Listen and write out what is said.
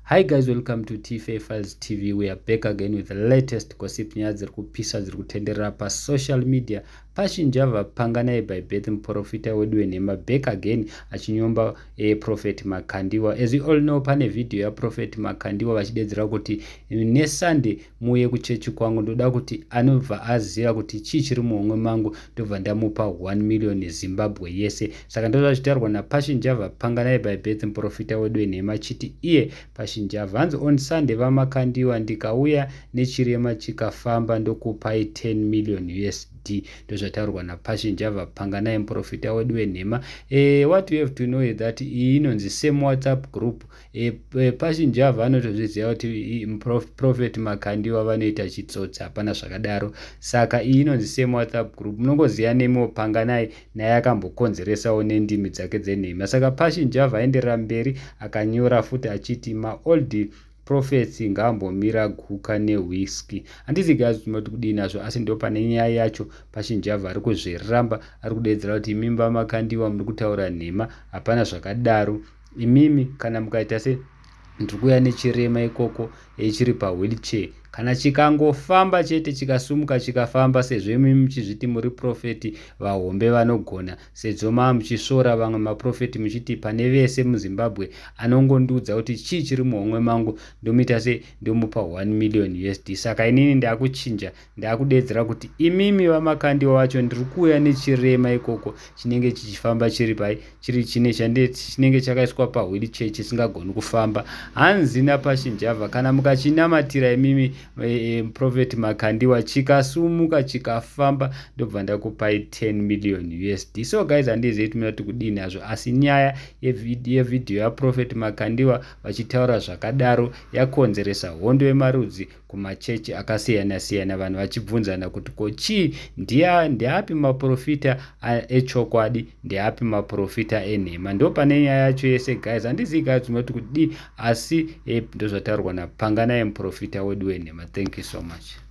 Hi guys, welcome to TFA Files TV. We are back again with the latest gossip, nyaya dziri kupisa dziri kutenderera pasocial media. Passion Java, Panganai by birth, muprofita wedu wenhema, back again achinyomba Prophet Makandiwa. As you all know, pane video yaProphet Makandiwa vachidedzera kuti neSunday muuye kuchechi kwangu, ndoda kuti anobva aziva kuti chii chiri muhomwe mangu, ndobva ndamupa 1 million Zimbabwe yese. Saka ndozvachitaurwa naPassion Java, Panganai by birth, muprofita wedu wenhema, chiti iye Passion Java hanzi, "On Sunday, vaMakandiwa, ndikauya nechirema chikafamba, ndokupai 10 million USD." Ndozvataurwa naPassion Java, Panganai, muprofita wedu wenhema. What you have to know is that iyi inonzi same WhatsApp group. Passion Java anotozviziva kuti Prophet Makandiwa vanoita chitsotsi, hapana zvakadaro. Saka iyi inonzi same WhatsApp group. Munongoziva nemiwo, Panganai naye akambokonzeresawo nendimi dzake dzenhema. Saka Passion Java aenderera mberi akanyora futi achiti maold prophets ngaambomira guka newhisky. Handizi guys tinoti kudii nazvo, asi ndo pane nyaya yacho. Passion Java ari kuzviramba, ari kudedzera kuti imimi Makandiwa muri kutaura nhema, hapana zvakadaro. Imimi kana mukaita se ndiri kuuya nechirema ikoko chiri pawheelchair, kana chikangofamba chete, chikasumuka chikafamba, sezvo imimi muchizviti muri profeti vahombe vanogona, sezvo maa muchisvora vamwe maprofeti muchiti pane vese muZimbabwe anongondiudza kuti chii chiri muhomwe mangu, ndomuita se ndomupa 1 million USD. Saka inini ndakuchinja, ndakudedzera kuti imimi vaMakandiwa vacho, ndiri kuuya nechirema ikoko chinenge chichifamba, chiri pai, chiri chine chinenge chakaiswa pawheelchair, chisingagoni kufamba. Hanzi naPassion Java, kana mukachinamatira imimi Prophet Makandiwa, chikasumuka chikafamba, ndobva ndakupai 10 million USD. So guys, handizivi tinoti kudini hazvo, asi nyaya yevhidhiyo yaProphet Makandiwa vachitaura zvakadaro yakonzeresa hondo yemarudzi kumachechi akasiyana-siyana, vanhu vachibvunzana kuti ko chii, ndeapi maprofita echokwadi, ndeapi maprofita enhema? Ndo pane nyaya yacho yese guys. Handizivi guys tinoti kudii, asi ndozvataurwa naPanganai, muprofita wedu wenhema. Thank you so much.